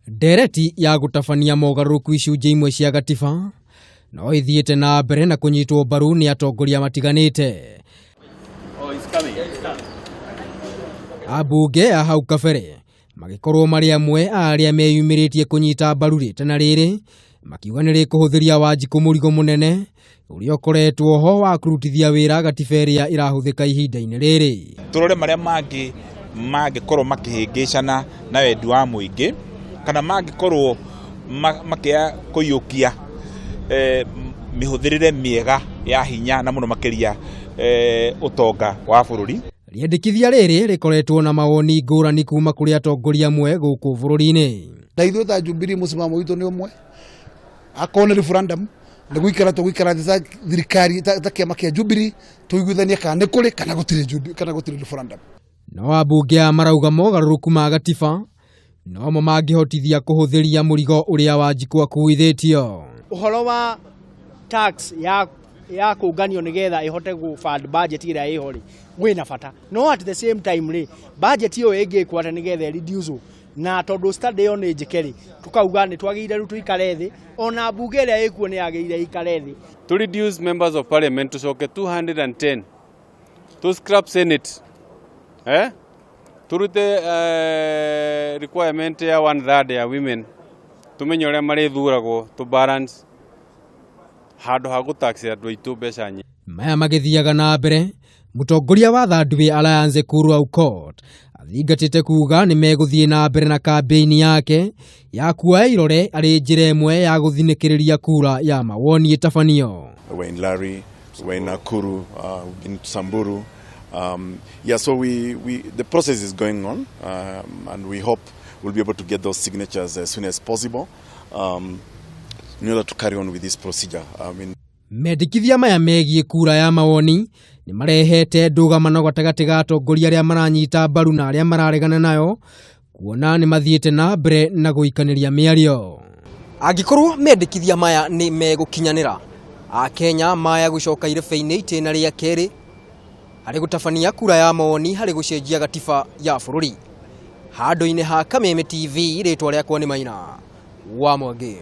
Ndereti ya gũtabania mogarũrũku icunjĩ imwe cia gatiba no ĩthiĩte na mbere na kũnyitwo mbaru nĩ atongoria matiganĩte. Ambunge a hau kabere magĩkorwo marĩ amwe a arĩa meyumĩrĩtie kũnyita mbaru rĩtana rĩrĩ, makiuga nĩ rĩkũhũthĩria Wanjikũ mũrigo mũnene ũrĩa ũkoretwo ho wa kũrutithia wĩra gatiba ĩrĩa ĩrahũthĩka ihinda-inĩ rĩrĩ. Tũrore marĩa mangĩ mangĩkorwo makĩhĩngĩcana na wendi wa mũingĩ kana mangĩkorwo makĩaga kũiyũkia mĩhũthĩrĩre mĩega ya hinya na mũno makĩria ũtonga wa bũrũri. Rĩendekithia rĩrĩ rĩkoretwo na mawoni ngũrani kuma kũrĩ atongoria amwe gũkũ bũrũri-inĩ. Na ithuĩ ta Jubilee mũsimamo witũ nĩ ũmwe, akorwo nĩ referendum nĩ gũikara tũgũikara thĩ ta thirikari ta kĩama kĩa Jubilee tũiguithanie kana nĩ kũrĩ kana gũtirĩ Jubilee kana gũtirĩ referendum. No ambunge aya marauga mogarũrũku ma gatiba nomo mangĩhotithia kũhũthĩria mũrigo ũrĩa Wanjikũ akuithĩtio. Ũhoro wa tax ya kũnganio nĩgetha ĩhote gũ fund budget ĩrĩa ĩho rĩ, wĩna bata, no at the same time rĩ, budget ĩyo ĩngĩkwo atĩa nĩgetha ĩreduce? Na tondũ study ĩyo nĩ njĩke rĩ, tukauga nĩ twagĩrĩire rĩu tũikare thĩ, ona mbunge ĩrĩa ĩkuo nĩ yagĩrĩire ĩikare thĩ. To reduce members of parliament tucoke 210, to scrap senate, turute requirement ya one third ya women, tumenye ũrĩa marĩthuragwo, to balance handũ ha gũtax andũ aitũ mbeca nyingĩ. Maya magĩthiaga na mbere, mũtongoria wa Third Way Alliance Ekuru Aukot athingatĩte kuga nĩ megũthiĩ na mbere na kambĩini yake ya kuoya irore arĩ njĩra ĩmwe ya gũthinĩkĩrĩria kura ya mawoni ĩtabanio. We're in Lari, we're in Nakuru, we've been to Samburu. Yeah, so the process is going on, and we hope we'll be able to get those signatures as soon as possible in order to carry on with this procedure. I mean, Mendekithia maya megiĩ kura ya mawoni nĩ marehete ndũgamano gatagatĩ ga atongoria arĩa maranyita mbaru na arĩa mararegana nayo, kuona nĩ mathiĩte na mbere na gũikanĩria mĩario. Angĩkorwo mendekithia maya nĩ megũkinyanĩra, Akenya maya gũcoka irebe-inĩ itĩna rĩa kerĩ harĩ gũtabania kura ya mawoni harĩ gũcenjia gatiba ya bũrũri. Handũ-inĩ ha Kameme TV, rĩtwa rĩakwa nĩ Maina wa Mwangi.